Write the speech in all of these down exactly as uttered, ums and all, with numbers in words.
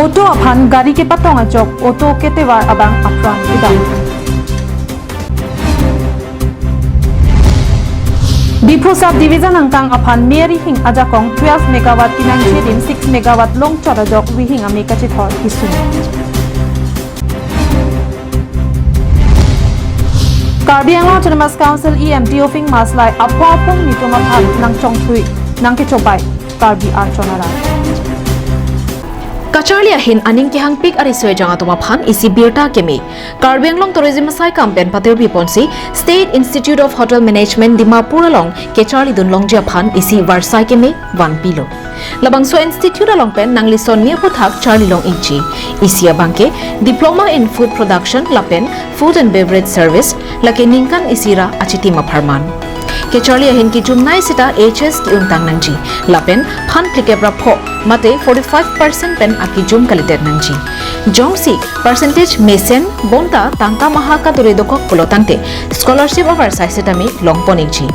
Auto aphan gari kepatong ajok auto ketevar abang apran kedam. Diphu Sub-Division angkang aphan May rihing ajakong twelve megawatt kenangji adim six megawatt longchot ajok rihing ame kachethor kesung. Karbi Anglong Autonomous Council E M Teofing Maslai apho apong nitum aphan nangchongthui nangkechobai Karbi Archon arat. Kacharli ahin aning kehangpik ariso ejang atum aphan isi birta keme. Karbi Anglong Tourism asai kam pen patirpi ponsi State Institute of Hotel Management Dimapur along kacharlidun longji aphan isi varsai keme vanpilo. Labangso institute along pen nanglison ni aphuthak charli long-ikji. Isi abangke Diploma in Food Production lapen Food and Beverage Service, lake ningkan isi ra achitim apharman. Kacharli ahin kejumnei seta H S ke-untang nangji. Lapen phan phlikep ra pho mate forty-five percent pen akejum kalidet nangji. Jongsi percentage mesen bonta tangka maha kadure dokok pulo tangte scholarship avarsai setame longpon-ikji.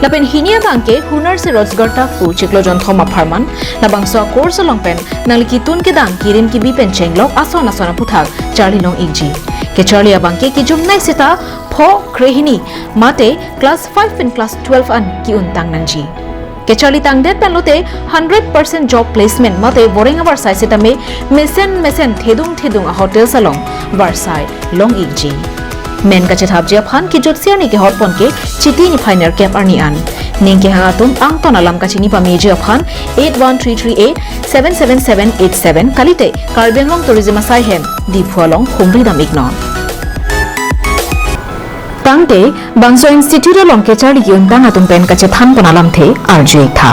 Lapen hini abangke Hunar Se Rojgar Ta pu chiklo jonthom apharman, labangso a-course along pen nangli ketun kedang kirim kibi pen chenglok ason ason aphuthak charli long-ikji. Kacharli abangke kejumnei seta pho kre hini mate class five pen class twelve an ke-untang nangji. Kacharli tangdet pen lote hundred percent job placement mate voreng avarsai setame mesen mesen thedung thedung a-hotels along varsai long-ikji. Men kachethapji aphan kejutsi arni kehorpon ke Chiti niphai nerkep arni an. Ning kehang atum angton alam kachini pameji aphan eight one three three eight seven seven seven eight seven kalite Karbi Anglong Tourism asai hem Diphu along humri dam-iknon. Tangte bangso institute along kacharli ke-untang atum pen kachethan pon alamthe arju-ik tha.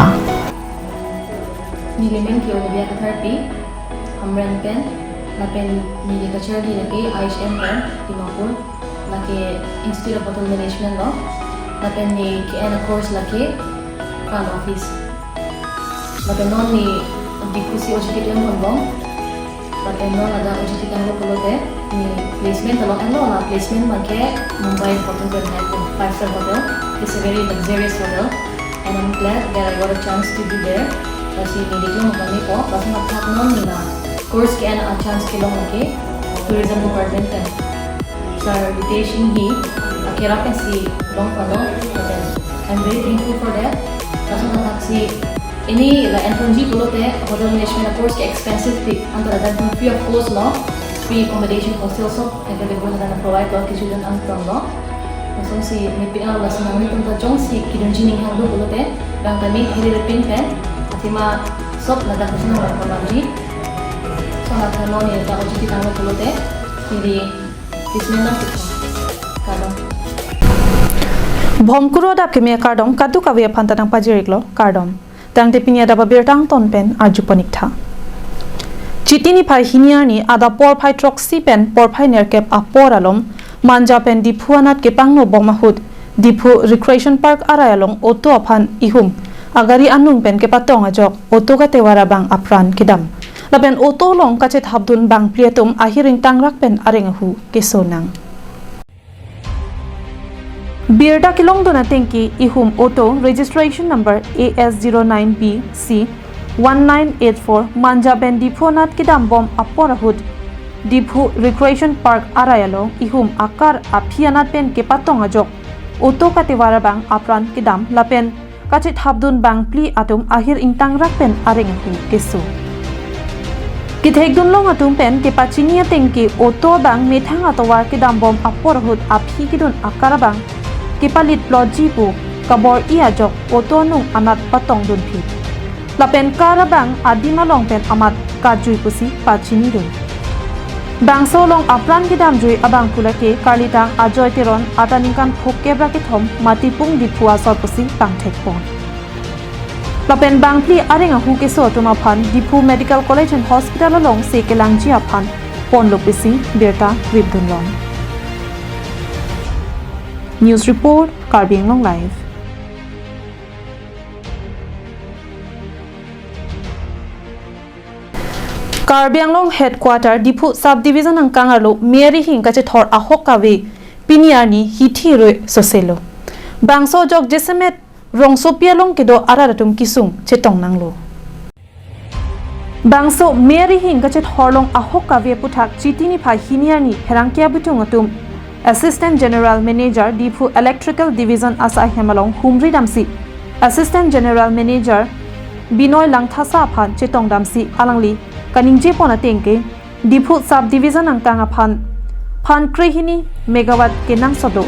Neli men ke Olivia Katharpi, Hamren pen, lapen neli kacharli lake I H M pen, Dimapur, lake Institute of Hotel Management lo, lapen ne ke-en a-course lake front office. Lapen non ne Diphu si O J T klem ponbom. Lapen non ladak O J T tanglo pulote, ne placement ta lo-anlo, la placement abangke Mumbai hotel pen hai po, five star hotel. It's a very luxurious hotel, and I'm glad that I got a chance to be there. Lasi neli klem ponpo, lason athak non ne la course ke-en a-chance kelong lake tourism department pen Sir Ritesh Enghi akerap pensi longponlo, lapen I'm very thankful for that. Lason athaksi ini la enthronji pulote hotel management course ke expensive pik, anto ladak free of cost lo, free accommodation, hostel sob available, ladak provide lo, kechojun angtong lo. Lasonsi mepik-a lason nanglitum ta jongsi kedunji ning hang do pulote, bang kami hiri repin pen, athema sob ladak lason nang pamangji. Lason athak non ne ta O J T tanglo pulote, neli Bismillah. Kardom. Bhomkuru adap keme akardom kadokave aphan ta nangpajir-iklo, kardom. Tangte pini adap abirta angton pen arjupon-ik tha. Chiti niphai hini arni adap porphai throksi pen porphai nerkep apor along Manja pen Diphu anat kepangno bom ahut Diphu Recreation Park arai along auto aphan ihum agari anung pen kepatong ajok auto katevar abang apran kedam. Lapen auto along kachethapdun bangphli atum ahir ingtangrak pen areng ahu keso nang. Birta kelongdun atengke ihum auto registration number A S zero nine B C one nine eight four Manja pen Diphu anat kedam bom apor ahut Diphu Recreation Park arai along ihum akar aphi anat pen kepatong ajok auto katevar abang apran kedam lapen kachethapdun bangphli atum ahir ingtangrak pen areng ahu keso. Kethekdunlong atum pen kepachini atengke auto abang methang atovar kedam bom apor ahut aphi kedun akar abang kepalit plotji pu kabor-i ajok auto anung anat patongdunphi. Lapen car abang adim along pen amat kajui pusi pachinidun. Bangso along apran kedamjui abangphu lake karlitang Ajoy Teron, ata ningkan phokep ra kethom, Matipung, Diphu asor pusi pangthekpon. Lapen bangphli areng ahu keso atum aphan Diphu Medical College and Hospital alongsi kelangji aphan ponlo pusi birta ripdunlong. News report, Karbi Anglong Live. Karbi Anglong Headquarter Diphu Sub-Division angkang arlo May rihing kachethor ahok kave pini arni hithi rui soselo. Bangso ajok jasemet rongsopi along kedo arat atum kesung chetong nanglo. Bangso Mary Hing kachethorlong ahok kave aputhak Chiti niphai hini arni pherangke abitung atum Assistant General Manager Diphu Electrical Division asai hem along humri damsi Assistant General Manager Binoy Langthasa aphan chetong damsi alangli kaningjepon ateng ke Diphu Sub Division angkang aphan phan krehini megawatt kenangsot do.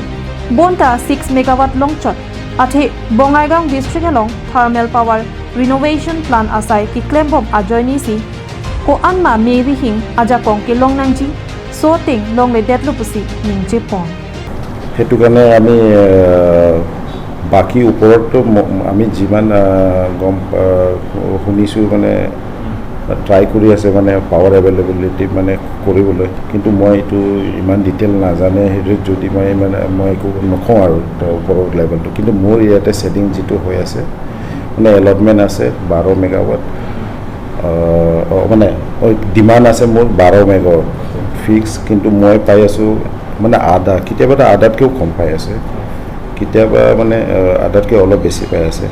Bonta six megawatt longchot. Athe Bongaigaon District along thermal power renovation plant asai keklembom ajoinesi ko-an ma Mary Hing ajakong kelong nangji, so ateng longledetlo pusi ningjepon. সেইটো কাৰণে আমি আহ, বাকী ওপৰততো ম- আমি যিমান আহ, গম আহ, শুনিছোঁ মানে ট্ৰাই কৰি আছে মানে পাৱাৰ এভেইলেবিলিটি মানে কৰিবলৈ, কিন্তু মই এইটো ইমান ডিটেইল নাজানে। সেইটো যদি মই মানে মই একো নকওঁ আৰু তাৰ ওপৰৰ লেভেলটো। কিন্তু মোৰ ইয়াতে ছেটিং যিটো হৈ আছে মানে এলটমেণ্ট আছে বাৰ মেগাৱাট, আহ, অ, মানে ডিমাণ্ড আছে মোৰ বাৰ মেগাৱাট ফিক্স, কিন্তু মই পাই আছোঁ মানে আধা, কেতিয়াবা তো আধাতকৈও কম পাই আছে, কেতিয়াবা মানে আহ, আধাতকৈ অলপ বেছি পাই আছে।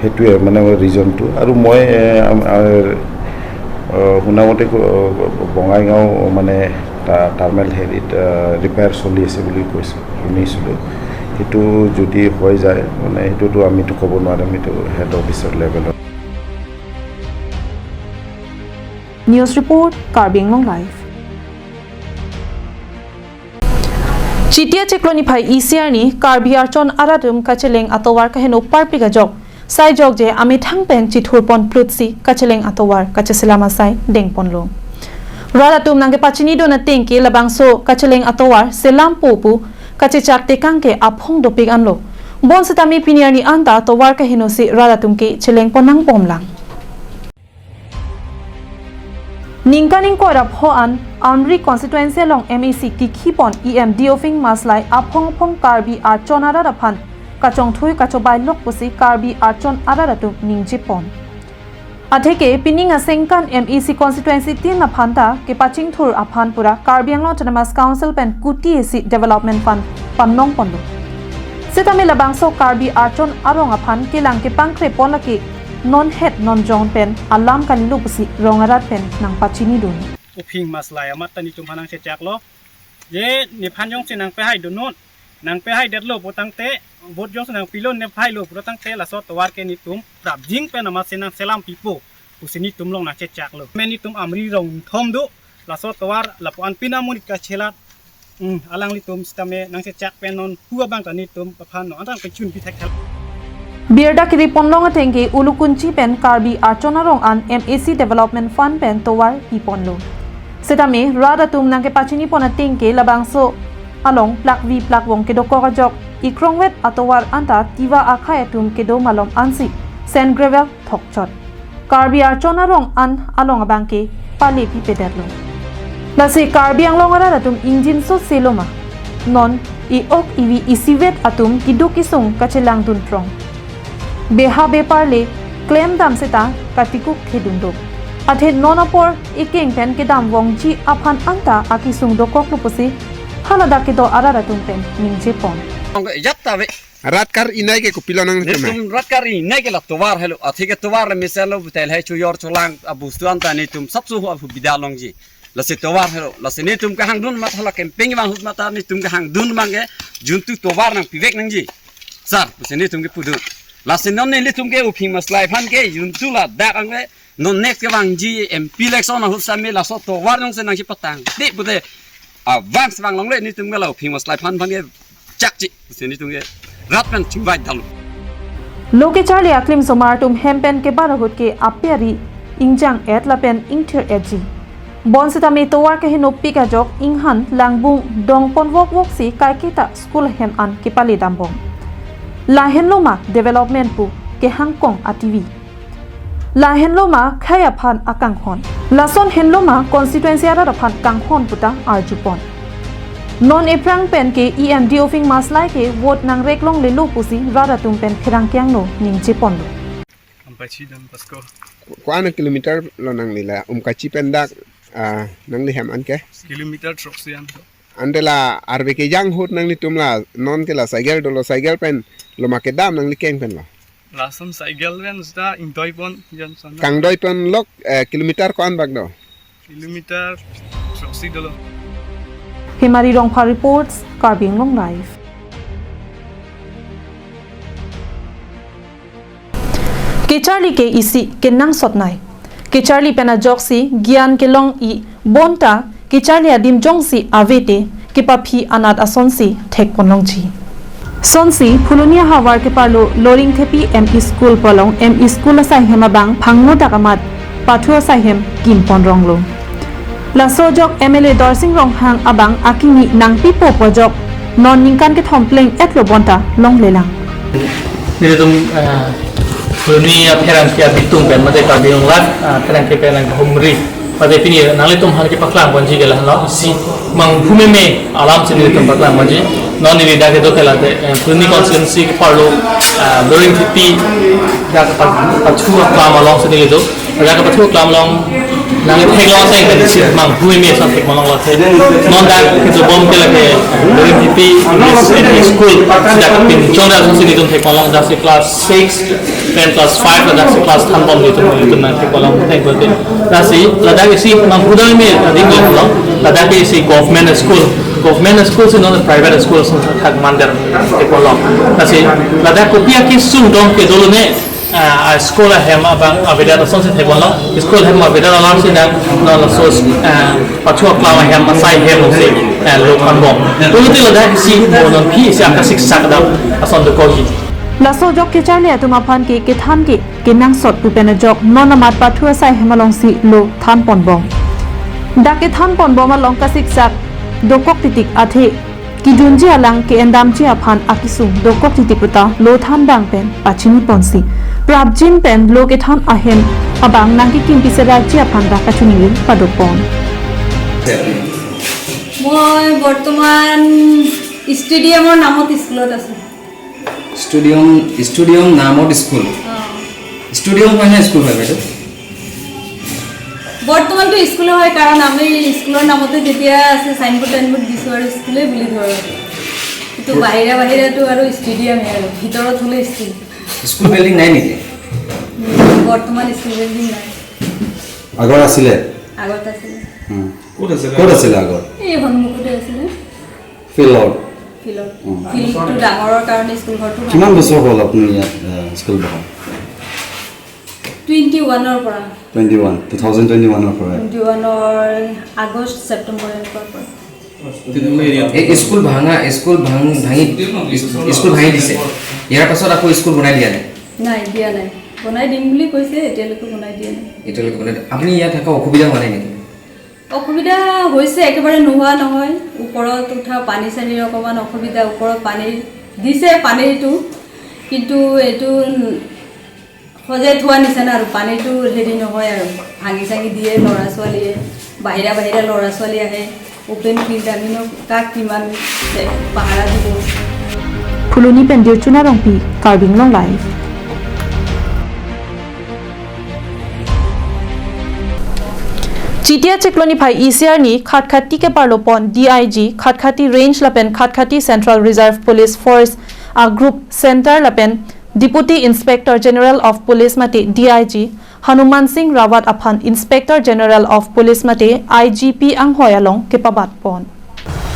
সেইটোৱে মানে ৰিজনটো। আৰু মই এ, আম- আ- আহ, শুনা মতে ক- বঙাইগাঁও মানে টা- টাৰ্মেল হেৰিত আহ, ৰিপেয়াৰ চলি আছে বুলি কৈছে, শুনিছিলোঁ। সেইটো যদি হৈ যায় মানে সেইটোতো আমিতো ক'ব নোৱাৰিম, এইটো হেড অফিচৰ লেভেলত। News report, Karbi Anglong Live. Chiti achiklo niphai isi arni Karbi Archon arat atum kacheleng atovar kaheno parpik ajok saijokje amethang pen chithurpon plutsi kacheleng atovar kacheselam asai dengponlo. Rat atum nangkepachinidun ateng ke labangso kacheleng atovar selampo pu kachechak tekang ke aphong dopik anlo. Bonsitame pini arni anta tovar kahenosi rat atum ke chelengpon nangbomlang. Ningkan ingkoi ra pho an Amri constituency along M A C kikhipon E M Deophing Maslai aphong aphong Karbi Archon arat aphan kachongthui kachobailok pusi Karbi Archon arat atum ningjepon. Atheke pining asengkan M A C constituency tin aphan ta kepachingthur aphan pura Karbi Anglong Autonomous Council pen kuti isi development fund pannongponlo. Sitame labangso Karbi Archon arong aphan kelang kepangkrepon lake non het non jong pen alam kalilo pusi rong arat pen nangpachinidun. Uphing Maslai amat ta netum aphan nangchechaklo. Je nephan jongsi nangpehaidun non, nangpehaidetlo putangte, vote jongsi nangpilo nephailo putangte laso tovar ke netum prapjin pen amatsi nangselam pipo pusi netum along nangchechaklo. Men netum Amri rong thom do, laso tovar lapu-an pina monit kachelat. Hmm, alanglitum sitame nangchechak pen non hu abang ta netum aphan non antang pechun pithek hel. Birta kiriponlong ateng ke Ulukunchi pen Karbi Archon arong an M A C Development Fund pen tovar piponlo. Sitame rat atum nangkepachinipon ateng ke labangso along plakvi plakvong kedokok ajok ikrongvet atovar anta tiva akhai atum kedo malom ansi sand gravel thokchot. Karbi Archon arong an along abang ke pale pipedetlo. Lasi Karbi Anglong arat atum ingjinso seloma. Non i-ok ivi isivet atum keduk kesung kachelangdun trong. Beha bepar le klemdam seta katikuk thedun do. Athe non apor ikeng pen kedam vongji aphan anta akesung dokoklo pusi haladak kedo arat atum pen ningjepon. Ong ke ejat ta ve. Rat kar-inai ke kopilo nang netum. Netum rat kar-inai ke la tovar helo. Athe ke tovar le mesen lo butel hai chojor cholang abustu anta netum sapso ho abu bida longji. Lasi tovar helo. Lasi netum kehangdun mat hala kempeng bang hut mata netum kehangdun bang ke juntu tovar nangpivek nangji. Sar, lasi netum ke pudun. Lasi non netum ke Uphing Maslai aphan ke juntu ladak ang ke non next ke vangji M P election ahut sitame laso tovar nangsi nangchipatang. Di pute avang si vang longle netum ke la Uphing Maslai aphan aphan ke chakchi. Lasi netum ke rat pen chingvai dalu. Lo kecharli aklim somar atum hem pen kebar ahut ke ape ari ingjang-et lapen ingthir-etji. Bonsitame tovar kehenopik ajok inghan langbung dongpon vokvok si kaiketa school hem an kepale dambom. Lahenloma development pu kehangkong ativi. Lahenloma khei aphan akanghon. Lason henloma constituency arat aphan kanghon puta arjupon. Non ephrang pen ke E M Deophing Maslai ke vote nangreklonglelo pusi rat atum pen pherangke angno ningjeponlo. Ampachi Don Bosco. Ko-an kilometer lo nangli la Umkachi pen dak, ah, nangli hem an ke? Kilometer throksi an. Ante la arve kejang ahut nanglitum la non ke la cycle dolo, cycle pen loma kedam nangli keng pen lo? Lason cycle pen sita ingdoipon Johnson. Kangdoipon lok, eh, kilometer ko-an bak do? Kilometer throksi dolo. Hemari Rongphar reports, Karbi Anglong Live. Kecharli ke isi kenangsot nei. Kecharli pen ajoksi gyan kelong-i bonta kecharli adim jongsi avete kepaphi anat asonsi thekponlongji. Sonsi Phuloni ahavar keparlo Loringthepi M E School pu along M E School asai hem abang phangno dak amat pathu asai hem kimponronglo. Laso ajok M L A Dorsing Ronghang abang akimi nangpipo pu ajok non ningkan kethom pleng-etlo bonta longlelang. Nelitum, ah, Phuloni apherangke abitung pen mate Karbi Anglong, ah, apherangke pen nanghumri. Mate pini nanglitum aphan kepaklang ponji ke lahenlo, isi manghu meme alam si nelitum paklang ponji. Non neli dak kedo ke late, eh, Phuloni constituency keparlo, ah, Loringthepi dak pa-, pathu aklam alongsi nelitum. Dak pathu aklam along nangtheklong asai ke isi manghu meme ason thekponlonglo the. Non dak kejobom ke lake Loringthepi English M E School. Dak pinchong dak asonsi nelitum thekponlong, dak si class six pen class five ladak si class thanbom nelitum, nelitum nangthekponlong thek bote. Lasi ladak isi manghu dam meme adim lahenlo. Ladak isi government school. Government school si non private school ason thak mandir thekponlong. Lasi ladak kopi akesung dong kedo lone, ah, a school ahem abang avedet asonsi thekponlong. School ahem avedet alamsi nang non laso, ah, pathu aklam ahem asai hem si, ah, lo thanbom. Pulote ladak isi mo non aphi isi akasiksak dam ason dokokji. Laso ajok kecharli atum aphan ke kethan ke kenangsot pu pen ajok non amat pathu asai hem alongsi lo thanponbom. Dak kethanponbom along kasiksak dokok titik athe kidunji alang ke-endamji aphan akesung dokok titik puta lo thandang pen pachiniponsi prapjin pen lo kethan ahem abang nangkekimpi sedakji aphan dak kachiningri padopon. মই বৰ্তমান ষ্টেডিয়ামৰ নামত স্কুলত আছোঁ। Stadium, stadium নামত স্কুল। অ। ষ্টেডিয়াম হয় নে স্কুল হয় বাইদেউ? বৰ্তমানতো স্কুলে হয়, কাৰণ আমি স্কুলৰ নামতে যেতিয়া আছে চাইনবোৰ্ড টাইনবোৰ্ড দিছোঁ আৰু স্কুলেই বুলি ধৰক। কিন্তু বাহিৰা বাহিৰাটো আৰু ষ্টেডিয়ামে আৰু, ভিতৰত হ'লে স্কুল। স্কুল বিল্ডিং নাই নেকি? উম, বৰ্তমান স্কুল বিল্ডিং নাই। আগৰ আছিলে? আগত আছিলে। উম। ক'ত আছিলে? ক'ত আছিলে আগত? এই সন্মুখতে আছিলে। ফিল্ডত? ফিল্ডত। উম। ফিল্ডটো ডাঙৰৰ কাৰণে স্কুল ঘৰটো ভাঙি কিমান বছৰ হ'ল আপুনি ইয়াত, আহ, স্কুল বহা? টুৱেণ্টি ওৱানৰ পৰা। Twenty one, two thousand twenty ওৱানৰ পৰা? টুৱেণ্টি ওৱানৰ আগষ্ট, ছেপ্টেম্বৰ এনেকুৱাৰ পৰা। এই স্কুল ভাঙা, স্কুল ভাঙ-, ভাঙি, স্কুল ভাঙি দিছে। ইয়াৰ পাছত আকৌ স্কুল বনাই দিয়া নাই? নাই, দিয়া নাই। বনাই দিম বুলি কৈছে, এতিয়ালৈকে বনাই দিয়া নাই। এতিয়ালৈকে বনাই দিয়া, আপুনি ইয়াত থকা অসুবিধা হোৱা নাই নেকি? অসুবিধা হৈছে, একেবাৰে নোহোৱা নহয়। ওপৰত উঠা পানী চানীৰ অকণমান অসুবিধা, ওপৰত পানী দিছে, পানীটো, কিন্তু এইটো সজাই থোৱা নিচিনা আৰু, পানীটো হেৰি নহয় আৰু, ভাঙি চাঙি দিয়ে ল'ৰা ছোৱালীয়ে, বাহিৰা বাহিৰা ল'ৰা ছোৱালী আহে, অপেন ফিল্ড, আমিনো কাক কিমান পাহাৰা দিব। Phuloni pen Dirchuna Rongpi, Karbi Anglong Live. Chiti achiklo niphai isi arni Khatkhati keparlo pon D I G, Khatkhati Range lapen Khatkhati Central Reserve Police Force a Group Center lapen Deputy Inspector General of Police mate D I G Hanuman Singh Rawat aphan Inspector General of Police mate I G P anghoi along kepabat pon.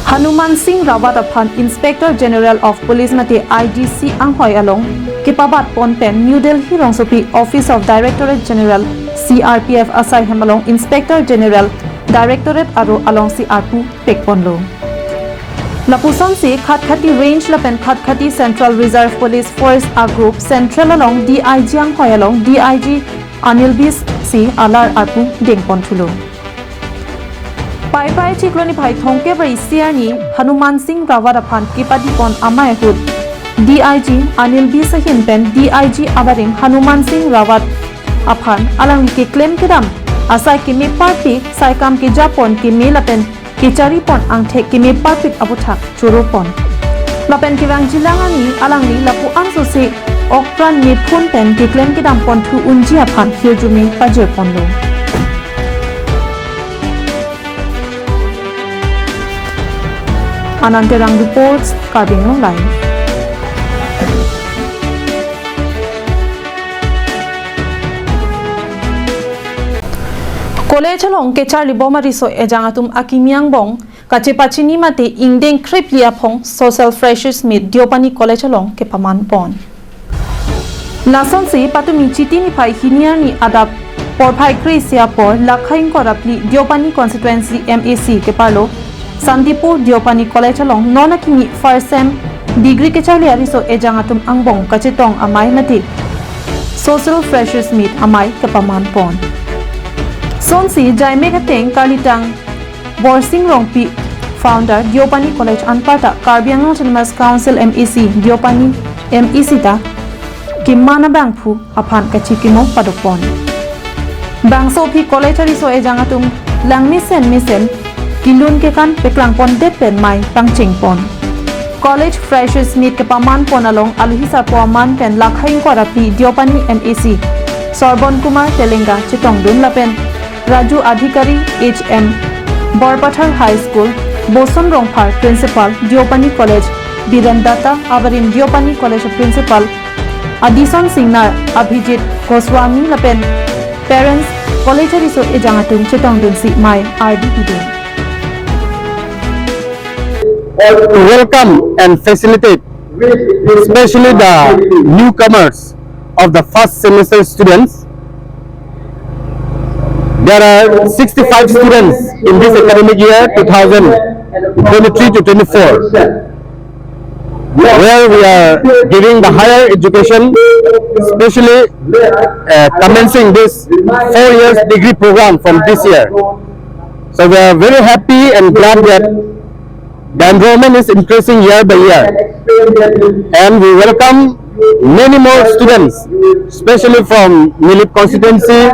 Hanuman Singh Rawat aphan Inspector General of Police mate I G C anghoi along kepabat pon pen New Delhi rongsopi Office of Directorate General C R P F asai hem along Inspector General Directorate aro alongsi arpu pekponlo. Lapusonsi Khatkhati Range lapen Khatkhati Central Reserve Police Force a Group Central along D I G anghoi along D I G Anil Bis si alar arpu dengponthulo. Paipai chiklo niphai thomkep ra isi arni Hanuman Singh Rawat aphan kepadipon amei ahut D I G Anil Bis ahin pen D I G abarim Hanuman Singh Rawat aphan alangli keklem kedam asai keme parpik, saikam kejapon keme lapen kecharipon angthek keme parpik aputhak choropon. Lapen kevangjilang arni alangli lapu-an sose okpran mephun pen keklem kedamponthu unji aphan hirjume pajirponlo. Anand Terang reports, Karbi Anglong Live. College along kecharlibom ariso ejang atum akimi angbong kachepachini mate ingdeng krepli aphong Social Freshers Meet Deopani College along kepaman pon. Lasonsi patumi Chiti niphai hini arni adap porphai kre-isi apor lakha ingkoi ra phli Deopani Constituency M A C keparlo Santipur Deopani College along non akimi first sem degree kecharli ariso ejang atum angbong kachetong amei mate Social Freshers Meet amei kepaman pon. Sonsi jaimek ateng karlitang Borsing Rongpi, founder Deopani College, anparta Karbi Anglong Autonomous Council M A C Deopani M A C ta keman abangphu aphan kachikimo padopon. Bangso aphi college ariso ejang atum lang mesen mesen kelun kekan peklang pondet pen mei pangcheng pon. College Freshers Meet kepaman pon along aluhi sarpo aman pen lakha ingkoi ra phli Deopani M A C Sorbon Kumar Telenga chetongdun lapen Raju Adhikari, H M, Borpathar High School, Boson Rongphar, Principal, Deopani College, Biren Datta, abarim Deopani College Principal, Adison Singnar, Abhijit Goswami lapen parents, college ariso ejang atum chetongdunsi mei ardi pidun. To welcome and facilitate, especially the newcomers of the first semester students. There are sixty-five students in this academic year, two thousand twenty-three to twenty-four, where we are giving the higher education, especially, uh, commencing this four years degree program from this year. So we are very happy and glad that the enrollment is increasing year by year, and we welcome many more students, especially from Nilip constituency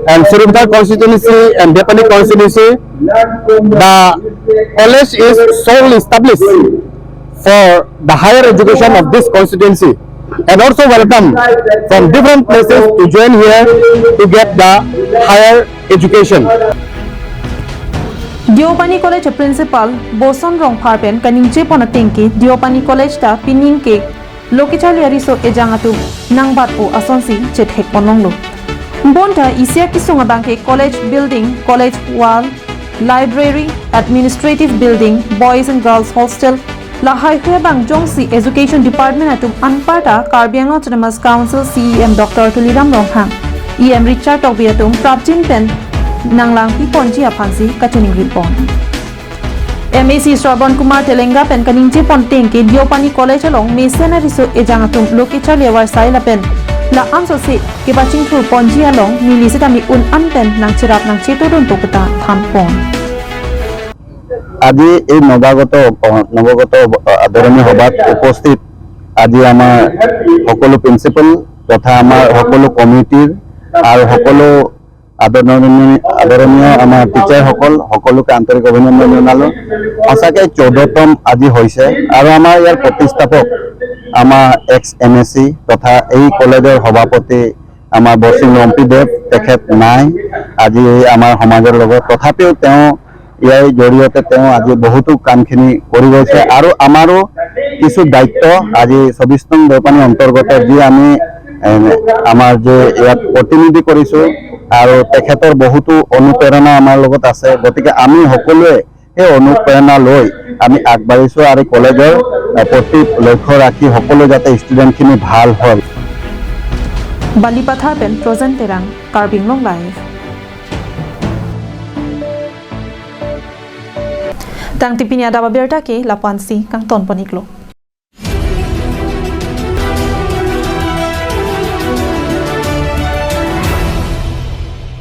and Sarupathar constituency and Deopani constituency. The college is solely established for the higher education of this constituency, and also welcome from different places to join here to get the higher education. Deopani College Principal Boson Rongphar pen kaningje pon ateng ke Deopani College ta pining ke lo kecharli ariso ejang atum nangbat-o asonsi chethek pon longlo. Bonta isi akesung abang ke college building, college wall, library, administrative building, boys and girls hostel, lahai hui abang jongsi Education Department atum anparta Karbi Anglong Autonomous Council C E M Doctor Tuliram Ronghang, E M Richard Tokbi atum prapjin pen nanglangpi ponji aphansi kachiningri pon. M A C Sorbon Kumar Telenga pen kaningje pon ateng ke Deopani College along mesen ariso ejang atum lo kecharli avarsai lapen la-an sose kepachingthur ponji along neli sitame un-an pen nangcherap nangchetodun to keta than pon. আজি এই নৱাগত, অ, নৱাগত, অ, আদৰণি সভাত উপস্থিত আজি আমাৰ সকলো প্ৰিন্সিপাল তথা আমাৰ সকলো কমিটিৰ আৰু সকলো আদৰণীয়, আদৰণীয় আমাৰ টিচাৰসকল, সকলোকে আন্তৰিক অভিনন্দন জনালোঁ। সঁচাকৈ চৌধ্যতম আজি হৈছে আৰু আমাৰ ইয়াৰ প্ৰতিষ্ঠাপক আমাৰ এক্স এম এ চি তথা এই কলেজৰ সভাপতি আমাৰ বৰসিং ৰম্পী দেৱ, তেখেত নাই আজি আমাৰ সমাজৰ লগত। তথাপিও তেওঁ ইয়াৰ জৰিয়তে তেওঁ আজি বহুতো কামখিনি কৰি গৈছে আৰু আমাৰো কিছু দায়িত্ব আজি চৌবিশ নং দেওপানী অন্তৰ্গত যি আমি, এ, আমাৰ যে ইয়াত প্ৰতিনিধি কৰিছো আৰু তেখেতৰ বহুতো অনুপ্ৰেৰণা আমাৰ লগত আছে। গতিকে আমি সকলোৱে সেই অনুপ্ৰেৰণা লৈ আমি আগবাঢ়িছো আৰু কলেজৰ, এ, প্ৰতি লক্ষ্য ৰাখি সকলো যাতে ষ্টুডেণ্টখিনি ভাল হয়। Balipathar pen Projen Terang, Karbi Anglong Live. Tangte pini adap abirta ke lapu-ansi kangton pon-iklo.